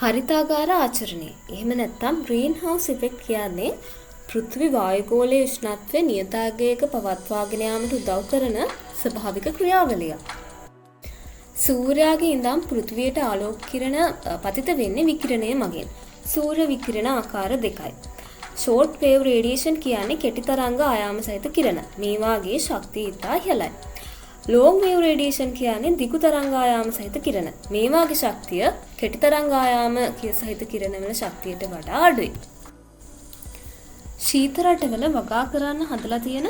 හරිතාගාර ආචරණය. එහෙම නැත්නම් green house effect කියන්නේ පෘථිවි වායුගෝලයේ උෂ්ණත්වය නියතාගයක පවත්වාගෙන යාමට උදව් කරන ස්වභාවික ක්‍රියාවලියක්. සූර්යාගේ ඉඳන් පෘථිවියට ආලෝක කිරණ පතිත වෙන්නේ විකිරණය මගින්. සූර්ය විකිරණ ආකාර දෙකයි. ෂෝට් වේව් රේඩියේෂන් කියන්නේ කෙටි තරංග ආයාම සහිත කිරණ. මේ වාගේ ශක්තිය ඉතා ඉහළයි. ලෝං වේව් රේඩියේෂන් කියන්නේ දිගු තරංග ආයාම සහිත කිරණ. මේ වාගේ ශක්තිය කෙටි තරංග ආයාම සහිත කිරණ වල ශක්තියට වඩා අඩුයි. ශීත රටවල වගා කරන්න හදලා තියෙන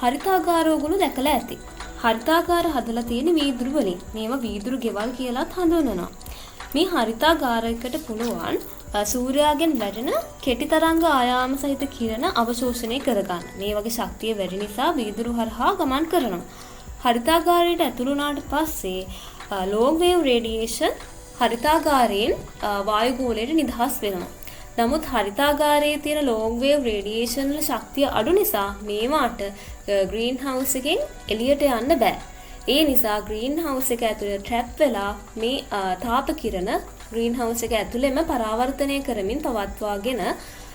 හරිතාගාර ඔයගොල්ලෝ දැකලා ඇති. හරිතාගාර හදලා තියෙන වීදුරු වලින්. මේවා වීදුරු ගෙවල් කියලාත් හඳුන්වනවා. මේ හරිතාගාරයකට පුළුවන් සූර්යාගෙන් වැටෙන කෙටි තරංග ආයාම සහිත කිරණ අවශෝෂණය කරගන්න. මේ වගේ ශක්තිය වැඩි නිසා වීදුරු හරහා ගමන් කරනවා. හරිතාගාරයට ඇතුළු වුණාට පස්සේ ලෝං වේව් රේඩියේෂන් හරිතාගාරයෙන් වායුගෝලයට නිදහස් වෙනවා. නමුත් හරිතාගාරයේ තියෙන ලෝං වේව් රේඩියේෂන් වල ශක්තිය අඩු නිසා මේවාට ග්‍රීන් හවුස් එකෙන් එළියට යන්න බෑ. ඒ නිසා ග්‍රීන් හවුස් එක ඇතුලේ ට්‍රැප් වෙලා මේ තාප කිරණ ග්‍රීන් හවුස් එක ඇතුලේම පරාවර්තනය කරමින් පවත්වාගෙන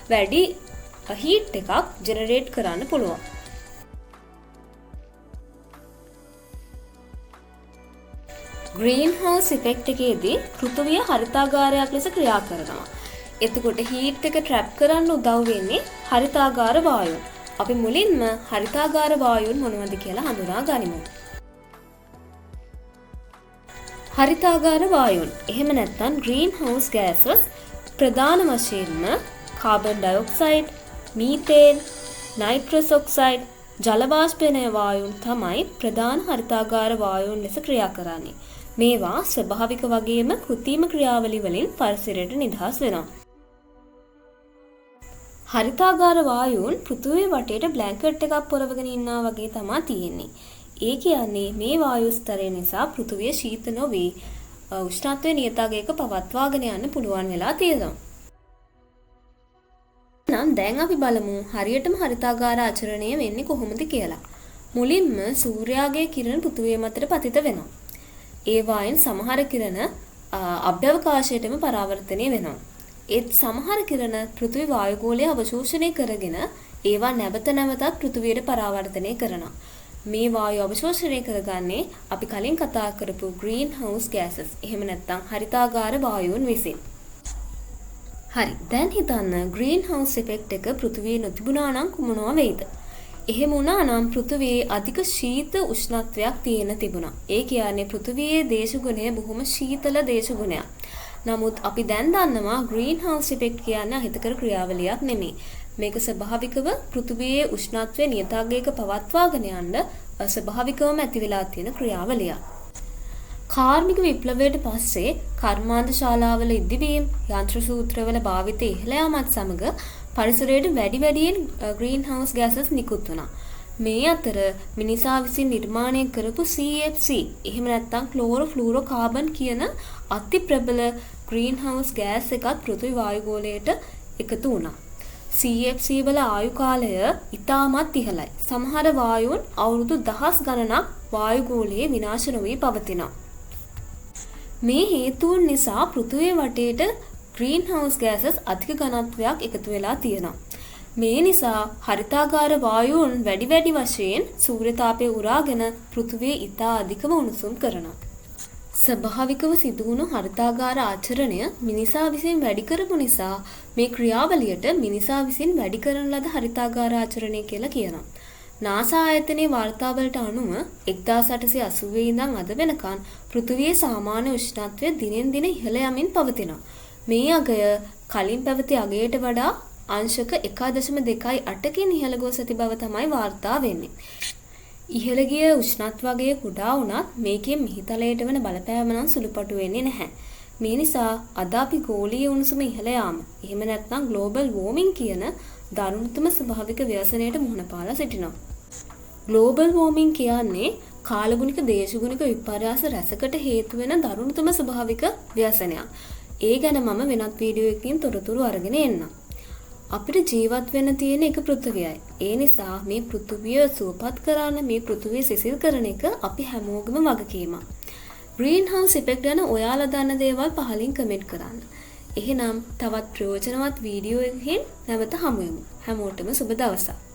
වැඩි හීට් එකක් ජෙනරේට් කරන්න පුළුවන්. ග්‍රීන් හවුස් ඉෆෙක්ට් එකේදී පෘථිවිය හරිතාගාරයක් ලෙස ක්‍රියා කරනවා. එතකොට හීට් එක ට්‍රැප් කරන්න උදව් වෙන්නේ හරිතාගාර වායුන්. අපි මුලින්ම හරිතාගාර වායුන් මොනවද කියලා හඳුනා ගනිමු. හරිතාගාර වායුන් එහෙම නැත්නම් ග්‍රීන් හවුස් ගෑසස් ප්‍රධාන වශයෙන්ම carbon dioxide, methane, nitrous oxide, ජල වාෂ්පනය වායුන් තමයි ප්‍රධාන හරිතාගාර වායුන් ලෙස ක්‍රියා කරන්නේ. මේවා ස්වභාවික වගේම කෘත්‍රිම ක්‍රියාවලි වලින් පරිසරයට නිදහස් වෙනවා. හරිතාගාර වායුන් පෘථිවිය වටේට බ්ලැන්කට් එකක් පොරවගෙන ඉන්නා වගේ තමා තියෙන්නේ. ඒ කියන්නේ මේ වායු ස්තරය නිසා පෘථිවිය ශීත නොවී උෂ්ණත්වය නියතගයක පවත්වාගෙන යන්න පුළුවන් වෙලා තියෙනවා. නම් දැන් අපි බලමු හරියටම හරිතාගාර ආචරණය වෙන්නේ කොහොමද කියලා. මුලින්ම සූර්යාගේ කිරණ පෘථිවිය මතට පතිත වෙනවා. ඒ වායින් සමහර කිරණ අභ්‍යවකාශයටම පරාවර්තනය වෙනවා. ඒත් සමහර කිරණ පෘථිවි වායුගෝලය අවශෝෂණය කරගෙන ඒවා නැවත නැවතත් පෘථිවියට පරාවර්තනය කරනවා. මේ වායු අවශෝෂණය කරගන්නේ අපි කලින් කතා කරපු ග්‍රීන් හවුස් ගෑසස් එහෙම නැත්නම් හරිතාගාර වායුන් විසින්. හරි, දැන් හිතන්න ග්‍රීන් හවුස් ඉෆෙක්ට් එක පෘථිවියේ නොතිබුණා නම් මොනවා වෙයිද? එහෙම වුණා නම් පෘථිවියේ අධික ශීත උෂ්ණත්වයක් තියෙන තිබුණා. ඒ කියන්නේ පෘථිවියේ දේශගුණය බොහොම ශීතල දේශගුණයක්. නමුත් අපි දැන් දන්නවා ග්‍රීන් හවුස් ඉෆෙක්ට් කියන්නේ අහිතකර ක්‍රියාවලියක් නෙමෙයි. මේක ස්වභාවිකව පෘථිවියේ උෂ්ණත්වය නියතාගයක පවත්වාගෙන යන්න ස්වභාවිකවම ඇති වෙලා තියෙන ක්‍රියාවලියක්. කාර්මික විප්ලවයට පස්සේ කර්මාන්ත ශාලාවල ඉදිවීම්, යන්ත්‍ර සූත්‍රවල භාවිතය ඉහළ යාමත් සමග පරිසරයට වැඩි වැඩියෙන් ග්‍රීන් හවුස් ගෑසස් නිකුත් වුණා. මේ අතර මිනිසා විසින් නිර්මාණය කරපු CFC එහෙම නැත්නම් ක්ලෝරෝෆ්ලූරෝකාබන් කියන අති ප්‍රබල ග්‍රීන් හවුස් ගෑස් එකත් පෘථිවි වායුගෝලයට එකතු වුණා. CFC වල ආයු කාලය ඉතාමත් ඉහළයි. සමහර වායුන් අවුරුදු දහස් ගණනක් වායුගෝලයේ විනාශ නොවී පවතිනවා. මේ හේතුන් නිසා පෘථිවිය වටේට ග්‍රීන් හවුස් ගෑසස් අධික ඝනත්වයක් එකතු වෙලා තියෙනවා. මේ නිසා හරිතාගාර වායුන් වැඩි වැඩි වශයෙන් සූර්ය තාපය උරාගෙන පෘථිවිය ඉතා අධිකව උණුසුම් කරනවා. ස්වභාවිකව සිදුවුණු හරිතාගාර ආචරණය මිනිසා විසින් වැඩි කරපු නිසා මේ ක්‍රියාවලියට මිනිසා විසින් වැඩි කරන ලද හරිතාගාර ආචරණය කියලා කියනවා. නාසා ආයතනයේ වාර්තාවලට අනුව 1880 ඉඳන් අද වෙනකන් පෘථිවියේ සාමාන්‍ය උෂ්ණත්වය දිනෙන් දින ඉහළ යමින් පවතිනවා. මේ අගය කලින් පැවති අගයට වඩා අංශක 1.28කින් ඉහළ ගොස් ඇති බව තමයි වාර්තා වෙන්නේ. ඉහළ ගිය උෂ්ණත්වය කුඩා වුණත් මේකෙන් මිහිතලයට වන බලපෑම නම් සුළුපටු වෙන්නේ නැහැ. මේ නිසා අද අපි ගෝලීය උණුසුම ඉහළ යාම, එහෙම නැත්නම් ග්ලෝබල් වෝමින් කියන දරුණුතම ස්වභාවික ව්‍යසනයට මුහුණ පාලා සිටිනවා. ග්ලෝබල් වෝමින් කියන්නේ කාලගුණික දේශගුණික විපර්යාස රැසකට හේතු වෙන දරුණුතම ස්වභාවික ව්‍යසනයක්. ඒ ගැන මම වෙනත් වීඩියෝ එකකින් තොරතුරු අරගෙන එන්නම්. අපිට ජීවත් වෙන්න තියෙන එක පෘථිවියයි. ඒ නිසා මේ පෘථිවිය සුවපත් කරන්න, මේ පෘථිවිය සිසිල් කරන එක අපි හැමෝගෙම වගකීමක්. ග්‍රීන් හවුස් ඉෆෙක්ට් ගැන ඔයාලා දන්න දේවල් පහලින් කමෙන්ට් කරන්න. එහෙනම් තවත් ප්‍රයෝජනවත් වීඩියෝ එකකින් නැවත හමු වෙමු. හැමෝටම සුබ දවසක්.